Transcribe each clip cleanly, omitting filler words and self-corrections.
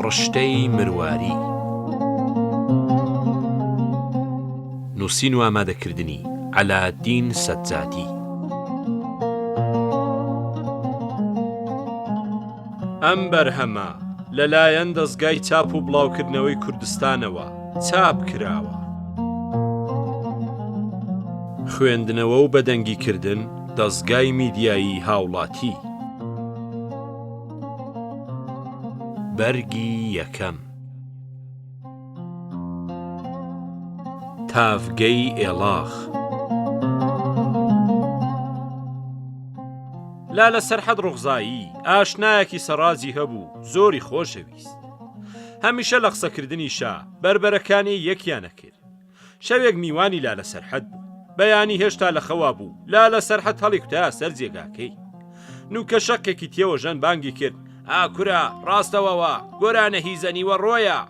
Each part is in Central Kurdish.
ڕشتەی مرواری. نووسین و ئامادەکردنی، عەلائەدین سەجادی. ئەم بەرهەمە لەلایەن دەزگای چاپ و بڵاوکردنەوەی کوردستانەوە چاپ کراوە. خوێندنەوە و بەدەنگیکردن دەزگای میدیایی هاوڵاتی. بەرگی یەکەم. تاڤگەی ئێڵاخ. لالە سەرحەد ڕوخزایی ئاشنایەکی سەڕاجی هەبوو زۆری خۆشەویست. هەمیشە لە قسەکردنیشا بەربەرەکانێی یەکیان ئەکرد. شەوێک میوانی لالە سەرحەد بوو. بەیانی هێشتا لە خەوا بوو، لالە سەرحەد هەڵیکوتایە سەر جێگاکەی. نوکە شەقێکی تێوەژەن بانگی کرد، ئا کورە، ڕاستەوەوە، گۆرانە هیزە نیوەڕۆیە.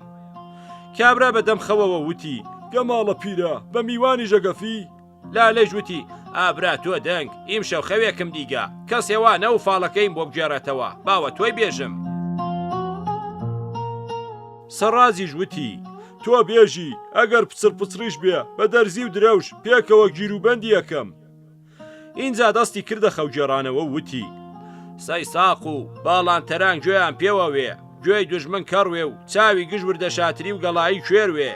کابرا بە دەم خەوەوە وتی، گەماڵە پیرە، بە میوانیش ئەگەفی؟ لالەیش وتی، ئا برا تۆ دەنگ، ئیمشەو خەوێکم دیگە، کەسێ وا نەو فاڵەکەیم بۆ بگێڕێتەوە، با وە تۆی بێژم. سەڕاجیش وتی، تۆ بێژی، ئەگەر پچڕ پچڕیش بێ، بە دەرزی و درەوش، پێکەوە گیروبەندی ئەکەم. ئینجا دەستی کردە خەوگێڕانەوە و وتی، سەی ساق و باڵانتەران گوێیان پێوە وێ، گوێی دوژمن کەڕ وێ و چاوی گژ وردەشاتری و گەڵایی کوێر وێ.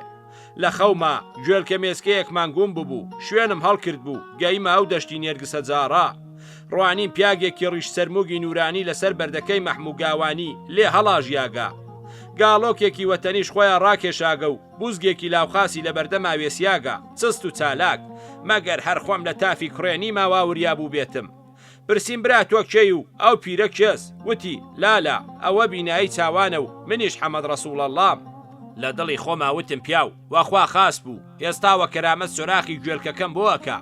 لە خەوما، گوێلکە مێسکەیەکمان گوم ببوو، شوێنم هەڵکردبوو، گەیمە ئەو دەشتی نێرگسە جاڕە. ڕوانیم پیاگێکی ڕیش چەرمووگی نوورانی لە سەر بەردەکەی مەحموو گاوانی لێ هەڵاژیاگە. گاڵۆکێکی وەتەنیش خۆیا ڕاکێشاگە و بوزگێکی لاوخاسی لە بەردەما وێسیاگە، چست و چالاک. مەگەر هەر خۆم لە تافی کوڕێنیما وا وریا بووبێتم. پرسیم برا تۆ کێی و ئەو پیرە کێس؟ وتی، لالە، ئەوە بینایی چاوانە و منیش حەمەد ڕەسووڵەڵڵام. لە دڵی خۆما وتم پیاو، وەخوا خاس بوو، ئێستا وە کەرامەت سۆراخی گوێلکەکەم بۆ ئەکا.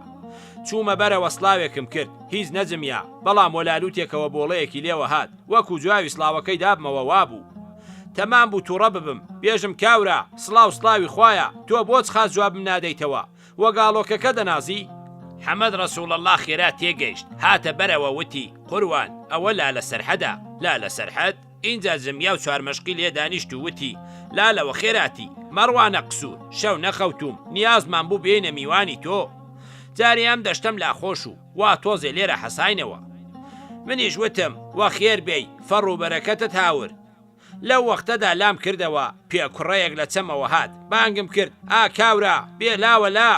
چوومە بەرەوە سڵاوێکم کرد، هیچ نەجمیا، بەڵام وەلالووتێکەوە بۆڵەیەکی لێوە هات، وەکوو جواوی سڵاوەکەی دابمەوە وابوو. تەمام بوو تووڕە ببم، بێژم کاورا، سڵاو سڵاوی خوایە، تۆ بۆچ خاس جوابم نادەیتەوە؟ وە گاڵۆکەکە دەنازی؟ حەمەد ڕەسووڵەڵڵا خێرا تێگەیشت، هاتە بەرەوە وتی، قوروان، ئەوە لالە سەرحەدە. لالە سەرحەد؟ ئینجا زمیا و چوارمەشقی لێ دانیشت و وتی، لالە وەخێراتی، مەڕوانە قسوور، شەو نەخەوتووم، نیازمان بوو بێینە میوانی تۆ. جارێ ئەم دەشتەم لا خۆش و وا تۆزێ لێرە حەساینەوە. منیش وتم، وەخێر بێی، فەڕ و بەرەکەتت هاورد. لەو وەختەدا لام کردەوە، پێ کوڕەیەک لە چەمەوە هات، بانگم کرد، ئا کاورا، بێ لاوە لا!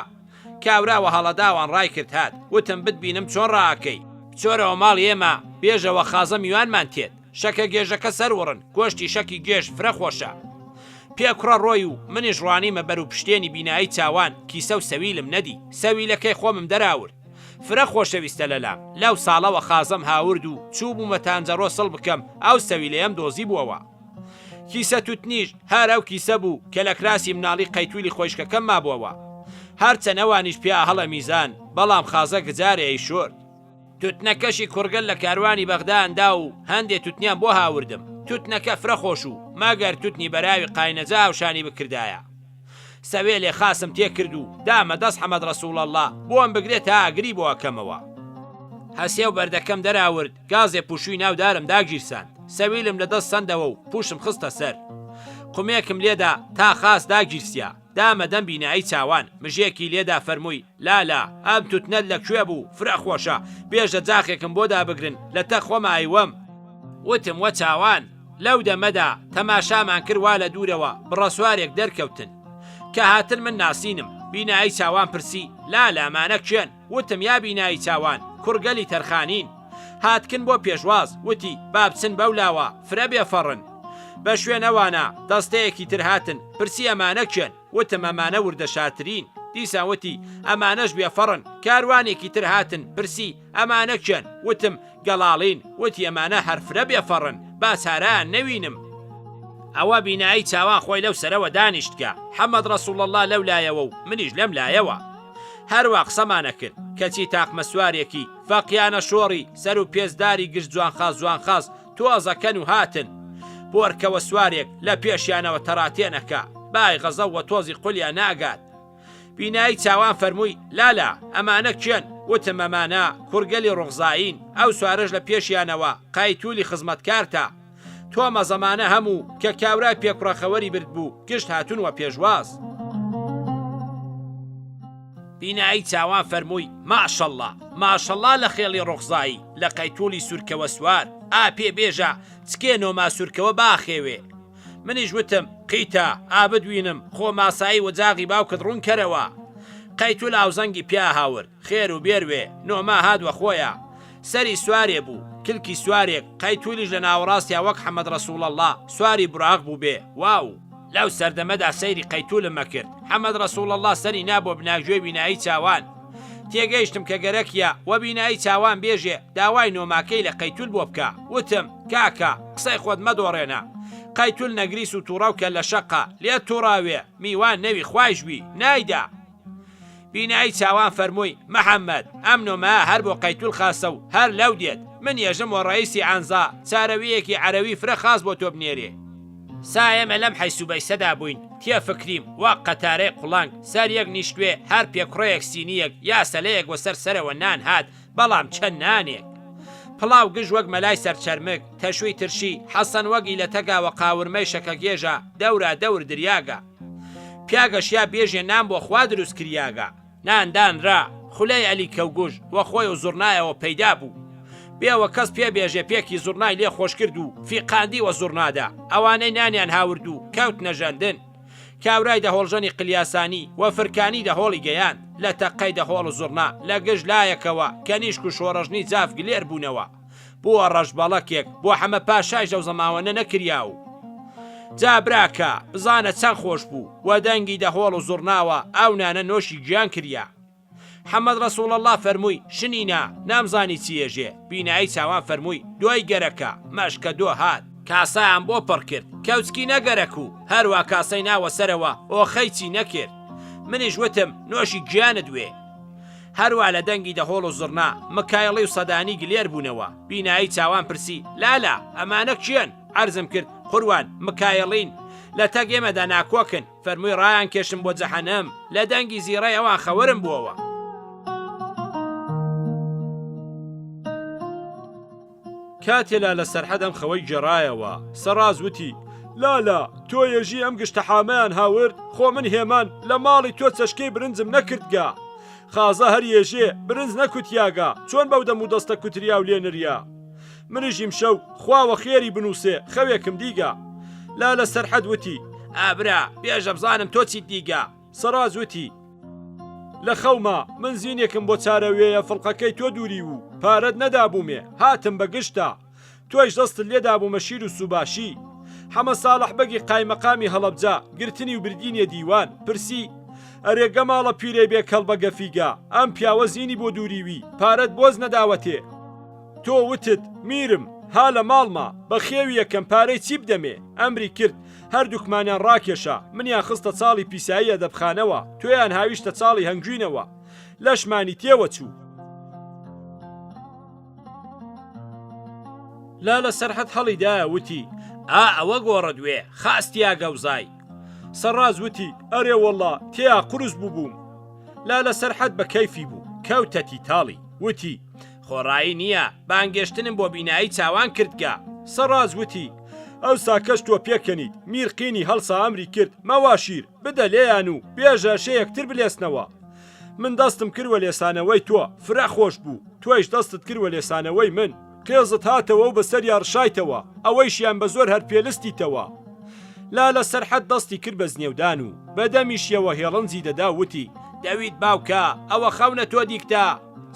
کاورا وە هەڵەداوان ڕایکرد هات، وتم بتبینم چۆن ڕائەکەی؟ بچۆرەوە ماڵی ئێمە، بێژەوە خازە میوانمان تێت، شەکە گێژەکە سەر وڕن، گۆشتی شەکی گێژ فرە خۆشە. پێ کوڕە ڕۆی و منیش ڕوانیمە بەر و پشتێنی بینایی چاوان، کیسە و سەویلم نەدی، سەویلەکەی خۆمم دەراورد. فرە خۆشەویستە لەلام، لەو ساڵەوە خازەم هاورد و چووبوومە تانجەڕۆ سڵ بکەم، ئەو سەویلەیەم دۆزیبووەوە. کیسە توتنیش هەر ئەو کیسە بوو کە لە کراسی مناڵی قەیتویلی خۆیشکەکەم مابووەوە. هەرچەن ئەوانیش پیا هەڵەمیزان، بەڵام خازە گجارێ ئەیشۆرد. توتنەکەشی کوڕگەل لە کاروانی بەغدا ئەندا و هەندێ توتنیان بۆ هاوردم. توتنەکە فرە خۆش و مەگەر توتنی بەراوی قاینەجا هاوشانی بکردایە. سەوێلێ خاسم تێ کرد و دامە دەس حەمەد ڕەسووڵەڵڵا بۆم بگرێ تا ئاگری بۆ ئەکەمەوە. هەسێ و بەردەکەم دەراورد، گازێ پووشووی ناو دارم داگیرساند. سەویلم لە دەس سەندەوە و پووشم خستە سەر. قومێکم لێدا تا خاس داگیرسیا. دامە دەم بینایی چاوان، مژێکی لێدا فەرمووی، لالە، ئەم توتنەت لە کوێ بوو، فرە خۆشە، بێژە جاخێکم بۆ دابگرن، لە تەک خۆما ئەیوەم. وتم وە چاوان. لەو دەمەدا، تەماشامان کرد وا لە دوورەوە، بڕە سوارێک دەرکەوتن. کە هاتن من ناسینم. بینایی چاوان پرسی، لالە ئەمانە کێن؟ وتم یا بینایی چاوان، کوڕگەلی تەرخانین. هاتکن بۆ پێشواز، وتی، با بچن بەو لاوە، فرە بێ فەڕن. بە شوێن ئەوانا، دەستەیەکی تر هاتن، پرسی ئەمانە کێن؟ وتم ئەمانە وردەشارترین. دیسان وتی، ئەمانەش بێ فەڕن. کاروانێکی تر هاتن، پرسی، ئەمانە کێن؟ وتم، گەڵاڵین. وتی، ئەمانە هەر فرە بێ فەڕن، با چارەیان نەوینم. ئەوە بینایی چاوان خۆی لەو سەرەوە دانیشتگە، حەمەد ڕەسووڵەڵڵا لەو لایەوە و منیش لەم لایەوە. هەر وا قسەمان ئەکرد، کەچی تاقمە سوارێکی، فەقیانە شۆڕی، سەر و پێستداری گشت جوانخاس جوانخاس، تۆزەکەن و هاتن. بۆرکەوە سوارێک لە پێشیانەوە تەڕاتێن ئەکا، بای غەزەو وە تۆزی قولیان ناگات. بینایی چاوان فەرمووی، لالە، ئەمانە کێن؟ وتم، ئەمانە، کوڕگەلی ڕوخزایین، ئەو سوارەش لە پێشیانەوە، قایتولی خزمەتکارتە. تۆمە زەمانە هەموو، کە کاورای پێکوڕە خەوەری بردبوو، گشت هاتوون وە پێشواز. بینایی چاوان فەرمووی، ماشەڵڵا، ماشەڵڵا لە خێڵی ڕوخزایی، لە قەیتوولی سوورکەوە سوار، ئا پێ بێژە، چکێ نۆما سوورکەوە باخێوێ. منیش وتم، قیتە، ئا بدوینم، خۆ ماسایی وجاغی باوکت ڕوون کەرەوە. قەیتوول ئاوزەنگی پیا هاورد، خێر و بێر وێ، نۆما هات وە خۆیا. سەری سوارێ بوو، کلکی سوارێک، قەیتوولیش لە ناوەڕاستیا وەک حەمەد ڕەسووڵەڵڵا، سواری بوراق بووبێ، واو! لەو سەردەمەدا سەیری قەیتوولم ئەکرد، حەمەد ڕەسووڵەڵڵا سەری نابووە بناگوێی بینایی چاوان. تێگەیشتم کە گەرەکیە وە بینایی چاوان بێژێ داوای نۆماکەی لە قەیتول بۆ بکا. وتم، کاکە، قسەی خۆت مەدۆڕێنە. قەیتول نەگریس و توڕە و کەللەشەقە، لێت توڕاوێ، میوان نەوی خوایش بی، نایدا. بینایی چاوان فەرمووی، محەمەد، ئەم نۆمایە هەر بۆ قەیتول خاسە و هەر لەو دێت. من یەژم وە ڕەئیسی عەنزا، چارەوییەکی عەرەوی فرە خاس بۆ تۆ بنێرێ. سا ئێمە لەم حەیس و بەیسەدا بووین، تێ فکریم، وەک قەتارەی قوڵانگ، سەر یەک نیشتوێ، هەر پێکوڕەیەک سینییەک، یا سەلەیەک وە سەر سەرەوە نان هات، بەڵام چەند نانێک! پڵاو گژ وەک مەلای سەرچەرمگ، تەشوی ترشی، حەسەن وەک ئیلەتەگا وە قاورمەی شەکەگێژە، دەورا دەور دریاگە. پیاگەش یا بێژێ نان بۆ خوا دروس کریاگە. نان دانرا، خولەی ئەلی کەوگوژ وە خۆی و زوڕنایەوە پەیدا بوو. بێ وە کەس پێ بێژێ پێکی زوڕنای لێ خۆش کرد و فیقاندی وە زوڕنادا. ئەوانەی نانیان هاورد و کەوتنە ژەندن. کاورای دەهۆڵژەنی قلیاسانی وە فرکانی دەهۆڵی گەیاند. لە تەققەی دەهۆڵ و زوڕنا لە گشت لایەکەوە کەنیشک و شۆڕەژنی جاف گلێر بوونەوە. بووە ڕەشبەڵەکێک بۆ حەمە پاشایش لەو زەماوەنە نەکریا و جا براکە بزانە چەند خۆش بوو وە دەنگی دەهۆڵ و زوڕناوە ئەو نانە نۆشی گیان کریا. حەمەد ڕەسوڵەڵا فەرمووی، شنینا، نامزانی چی ئێژێ، بینایی چاوان فەرمووی، دۆی گەرەکە، مەشکە دۆ هات. کاسەیان بۆ پڕ کرد، کەوچکی نەگەرەک و هەروا کاسەی ناوە سەرەوە ئۆخەی چی نەکرد. منیش وتم، نۆشی گیانت وێ. هەروا لە دەنگی دەهۆڵ و زڕنا، مکایڵی و سەدانی گلێر بوونەوە. بینایی چاوان پرسی، لالە، ئەمانە کێن؟ عەرزم کرد، قوروان، مکایڵین. لە تەک ئێمەدا ناکۆکن. فەرمووی ڕایانکێشم بۆ جەحەنەم. لە دەنگی زیڕەی ئەوان خەوەرم بووەوە. کاتێ لالە سەرحەد ئەم خەوەی گێڕایەوە، سەڕاز وتی، لالە، تۆ یەژی ئەم گشتە حامەیان هاورد، خۆ من هێمان لە ماڵی تۆ چەشکەی برنجم نەکردگە. خازە هەر یەژێ برنج نەکوتیاگە، چۆن بەو دەم و دەستە کوتریا و لێ نریا؟ منیش ئیمشەو، خوا وە خێری بنووسێ، خەوێکم دیگە. لالە سەرحەد وتی. ئا برا، بێژە بزانم تۆ چیت دیگە؟ سەڕاز وتی. لە خەوما من زینێکم بۆ چارەوێیە فڵقەکەی تۆ دووری و پارەت نەدابوومێ، هاتم بە گشتا. تۆیش دەستت لێدابوومە شیر و سوباشی. حەمە ساڵح بەگی قایمەقامی هەڵەبجە گرتنی و بردینیە دیوان، پرسی، ئەرێ گەماڵە پیرەی بێ کەڵبە گەفیگە، ئەم پیاوە زینی بۆ دووریوی، پارەت بۆز نەداوەتێ؟ تۆ وتت، میرم، ها لە ماڵما، بە خێویەکەم پارەی چی بدەمێ؟ ئەمری کرد، هەردووکمانیان ڕاکێشا، منیان خستە چاڵی پیسایی ئەدەبخانەوە، تۆیان هاویشتە چاڵی هەنگوینەوە. لەشمانی تێوە چوو. لالە سەرحەد هەڵی دایە وتی، ئا ئەوە گۆڕت وێ، خاس تیا گەوزای. سەرڕاز وتی، ئەرێ وەڵڵا، تێیا قورس بووبووم. لالە سەرحەد بە کەیفی بوو، کەوتە تیتاڵی. وتی، خۆڕایی نییە، بانگێشتنم بۆ بینایی چاوان کردگە. سەڕاز وتی، ئەوسا کەش تۆ پێکەنیت، میر قینی هەڵسا ئەمری کرد، مەواشیر، بدە لێیان و بێژە ئەشێ یەکتر بلێسنەوە. من دەستم کرد وە لێسانەوەی تۆ، فرە خۆش بوو، تۆیش دەستت کرد وە لێسانەوەی من. قێزت هاتەوە و بەسەریا ڕشایتەوە، ئەوەیشیان بە زۆر هەر پێلستیتەوە. لالە سەرحەد دەستی کرد بە جنێودان و بە دەمیشیەوە هێڵنجی دەدا و وتی، دەویت باوکە، ئەوە خەونە تۆ دیکتە؟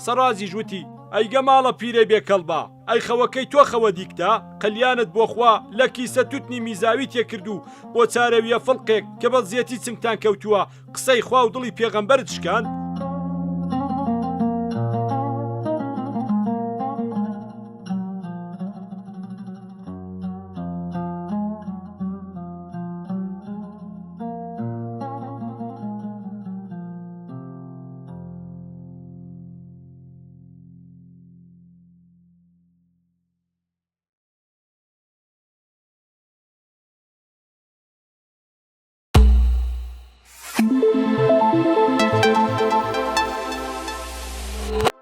سەڕازیش وتی، ئەی گەماڵە پیرەی بێ کەڵبە، ئەی خەوەکەی تۆ خەوە دیکتە؟ قلیانت بۆ خوا لە کیسە توتنی میزاوی تێکرد و بۆ چارەویە فڵقێک کە بە زیەتی چنگتان کەوتووە، قسەی خوا و دڵی پێغەمبەرت شکاند؟